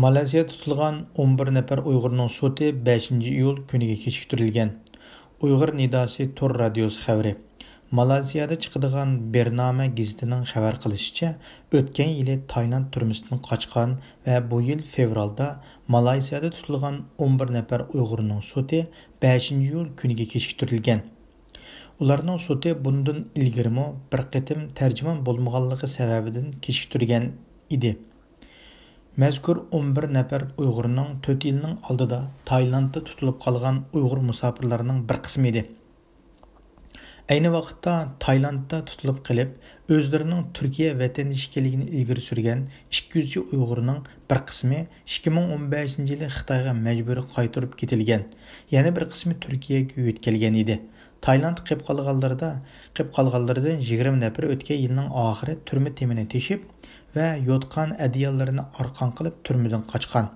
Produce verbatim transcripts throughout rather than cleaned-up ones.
مالايسىيادا تۇتۇلغان ئون بىر نەپەر ئۇيغۇرنىڭ سوتى بەشىنچى ئىيۇل كۈنىگە كېچىكتۈرۈلگەن. ئۇيغۇر نىداسى تور رادىيوسى خەۋىرى. مالايسىيادا چىقىدىغان بىرنامە گېزىتىنىڭ خەۋەر قىلىشىچە، ئۆتكەن يىلى تايلاند تۈرمىسىدىن قاچقان ۋە بۇ يىل فېۋرالدا مالايسىيادا تۇتۇلغان ئون بىر نەپەر ئۇيغۇرنىڭ سوتى بەشىنچى ئىيۇل كۈنىگە كېچىكتۈرۈلگەن. ئۇلارنىڭ سوتى بۇندىن ئىلگىرىمۇ بىر قېتىم تەرجىمان بولمىغانلىقى سەۋەبىدىن كېچىكتۈرگەن ئىدى. مەزكۇر ئون بىر نەپەر ئۇيغۇرنىڭ تۆت يىلنىڭ ئالدىدا تايلاندتا تۇتۇلۇپ قالغان ئۇيغۇر مۇساپىرلارنىڭ بىر قىسمى ئىدى. ئەينى ۋاقىتتا تايلاندتا تۇتۇلۇپ قېلىپ، ئۆزلىرىنىڭ تۈركىيە ۋەتەندىشى ئىكەنلىكىنى ئىلگىرى سۈرگەن ئىككى يۈزچە ئۇيغۇرنىڭ بىر قىسمى ئىككى مىڭ ئون بەشىنچى يىلى خىتايغا مەجبۇرىي قايتۇرۇپ كېتىلگەن، يەنە بىر قىسمى تۈركىيەگە يۆتكەلگەن ئىدى. تايلاندتا قېلىپ قالغانلىرىدا، قېلىپ قالغانلىرىدىن يىگىرمە نەپىرى ئۆتكەن يىلنىڭ ئاخىرى تۈرمە تېمىنى تېشىپ ۋە يوتقان ئەدىياللىرىنى ئارقان قىلىپ تۈرمىدىن قاچقان.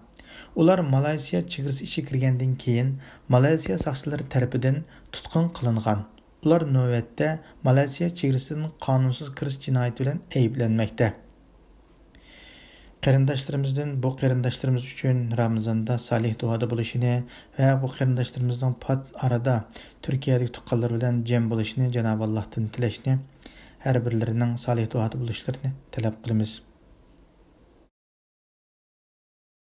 ئۇلار مالايسىيا چېگرىسى ئىچىگە كىرگەندىن كېيىن، مالايسىيا ساقچىلىرى تەرىپىدىن تۇتقۇن قىلىنغان. ئۇلار نۆۋەتتە مالايسىيا چېگرىسىدىن قانۇنسىز كىرىش جىنايىتى بىلەن ئەيىبلەنمەكتە. قېرىنداشلىرىمىزدىن بۇ قېرىنداشلىرىمىز ئۈچۈن رامىزاندا سالىھ دۇئادا بولۇشىنى ۋە بۇ قېرىنداشلىرىمىزنىڭ پات ئارىدا تۈركىيەدىكى تۇغقانلىرى بىلەن جەم بولۇشىنى جانابى ئاللاھتىن تىلەشنى، ھەر بىرلىرىنىڭ سالىھ دۇئادا بولۇشلىرىنى تەلەپ قىلىمىز.